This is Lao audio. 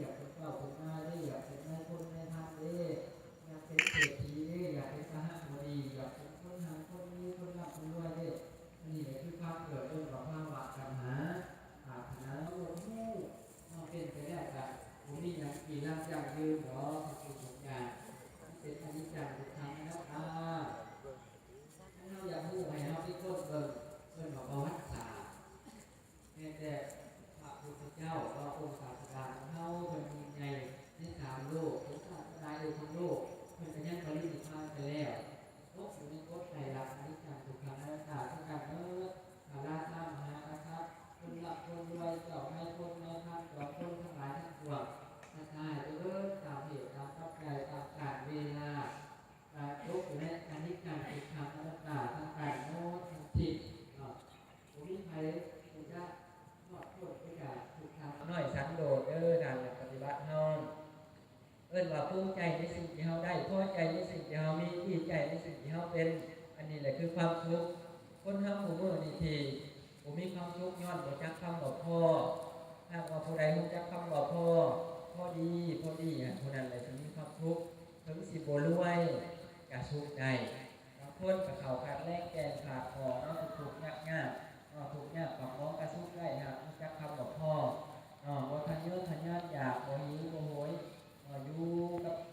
ຢາກເປັນເຈົ້າເປັນນາຍເດ້ ຢາກເປັນນາຍພົນນາຍພັນເດ້ ຢາກເປັນເສດຖີເດ້ ຢາກເປັນຄະຫະບໍດີ ຢາກເປັນຄົນຮັ່ງຄົນມີ ຄົນລ່ຳຄົນລວຍເດ້. ອັນນີ້ແຫຼະຄືຄວາມເກີດ ເອີ້ນວ່າພາວະຕັນຫາ ປາດຖະໜາ ໂລກຮູ້ ເຮົາເປັນໄປແລ້ວກະບໍ່ມີຫຍັງຈີລັງຢັ້ງຢືນດອກ ທຸກສິ່ງທຸກຢ່າງ ມັນເປັນອະນິດຈັງ ທຸກຂັງ ອະນັດຕາ. ຄັນເຮົາຢາກຮູ້ໃຫ້ເຮົາເປັນຄົນເບິ່ງ ເອີ້ນວ່າປະຫວັດສາດ. ແມ່ນແຕ່ພະພຸດທະເຈົ້າ ຫຼືວ່າອົງສາສະດາຂອງເຮົາ ເພິ່ນຍິ່ງໃຫຍ່ໃນສາມໂລກ ເປັນສາສະດາເອກຂອງໂລກ ເພິ່ນກໍຍັງປະລິນິບພານໄປແລ້ວ ຕົກຢູ່ໃນກົດໄຕລະ ອະນິດຈັງ ທຸກຂັງ ອະນັດຕາ ຄືກັນເໝິດ. ກາລະຕະມະຫາກະສັດ ຄົນລ່ຳຄົນລວຍ ເຈົ້ານາຍພົນນາຍພັນ ຈອມພົນທັງຫຼາຍທັງປວງ ກະຕາຍໄປເບີດ ຕາມເຫດຕາມປັດໄຈ ຕາມການເວລາ ກະຕົກຢູ່ໃນອະນິດຈັງ ທຸກຂັງ ອະນັດຕາ ທັງກາຍໝົດທັງຈິດເນາະ. ບໍ່ມີໃຜທີ່ຈະຮອດພົ້ນໄປຈາກທຸກຂະ ນ້ອຍສັນໂດດເດີ ທ່ານນັກປະຕິບັດເຮົາ ເອີ້ນວ່າພູມໃຈໃນສິ່ງທີ່ເຮົາໄດ້ ພໍໃຈໃນສິ່ງທີ່ເຮົາມີ ດີໃຈໃນສິ່ງທີ່ເຮົາເປັນ. ອັນນີ້ແຫຼະຄືຄວາມສຸກ. ຄົນເຮົາຄູ່ມື້ນີ້ທີ່ບໍ່ມີຄວາມສຸກ ຍ້ອນບໍ່ຈັກຄຳວ່າພໍ. ຫາກວ່າຜູ້ໃດຮູ້ຈັກຄຳວ່າພໍ ພໍດີ ພໍດີ ຜູ້ນັ້ນແຫຼະຊິມີຄວາມສຸກ ເຖິງຊິບໍ່ລວຍກະສຸກໄດ້. ບາງຄົນກໍເຂົ້າຂາດແລງແກງຂາດຂໍເນາະ